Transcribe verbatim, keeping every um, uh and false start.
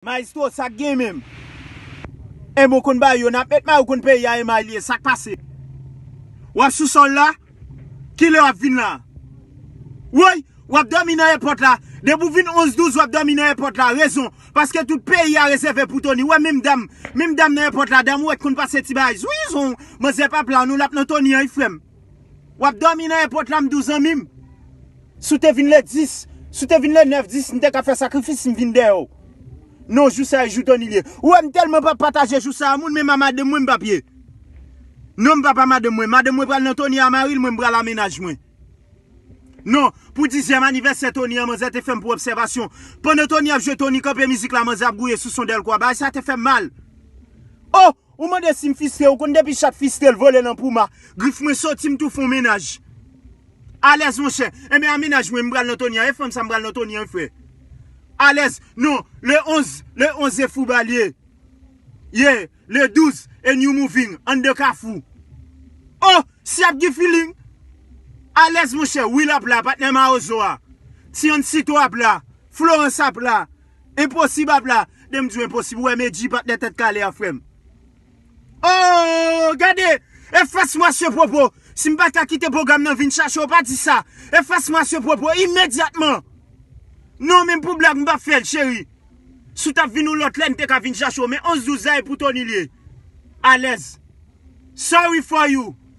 Maestro, sa k gen menm? E bon konn ba yo, n ap met may ou konn peyi a e may li ye, sa k pase? W ap sou sòl la? Kilè w ap vin la? Woy, w ap dòmi nan èpòt la. Depi w vin onz douz, w ap dòmi nan èpòt la. Rezon, paske tout peyi a rezève pou Tony. Wè menm dam, menm dam nan èpòt la, dam ou wè k konn pase ti bagay. Zwizon, manzè pa plan, nou l ap nan Tony an, wi frè m. W ap dòmi nan èpòt la, m di w zanmi m. Si w te vin le dis, si w te vin le nèf dis, m te ka fè sakrifis, m vin dèyè w. Non, jou sa e jou Tony li ye. Ou wè m tèlman p ap pataje jou sa a moun, menm a madanm mwen m p ap ye. Non, m p ap a madanm mwen. Madanm mwen pral nan Tony a mari l, mwen m pral a mennaj mwen. Non, pou dizyèm anivèsè Tony an, manzè te fè m pou obsèvasyon. Pandan Tony ap jwe, Tony kanpe mizik la, manzè ap gouye sou son dèlko a. Bagay sa te fè m mal. Oh! Ou mande si m fristre, ou konn depi chat fristre l vole nan pouma. Grif mwen soti, m tou fon mennaj. Alèz monchè. Enben a mennaj mwen, m pral nan Tony an. E fanm sa m pral nan Tony an, frè. Alèz. Non, le onz, le onz e Fouba l ye. Ye, le douz e New Moving, anndan Kafou. Oh, si ap gen feeling. Alèz monchè, Will ap la, patnè Mawozo a. Ti Ansito ap la. Florence ap la. Enposib ap la. Dè m di w Enposib, ou wè Medji patnè tèt kale a, frè m. Oh, gade! Efface-moi ce propos. Si m pa ka kite pwogram nan vin chache w, pa di sa. Efface-moi ce propos imedyatman. Non, menm pou blag, m p ap fè l, cheri. Si w t ap vin yon lòt lè, m te ka vin chache w, men onz douz la e pou Tony l ye. Alèz. Sorry for you.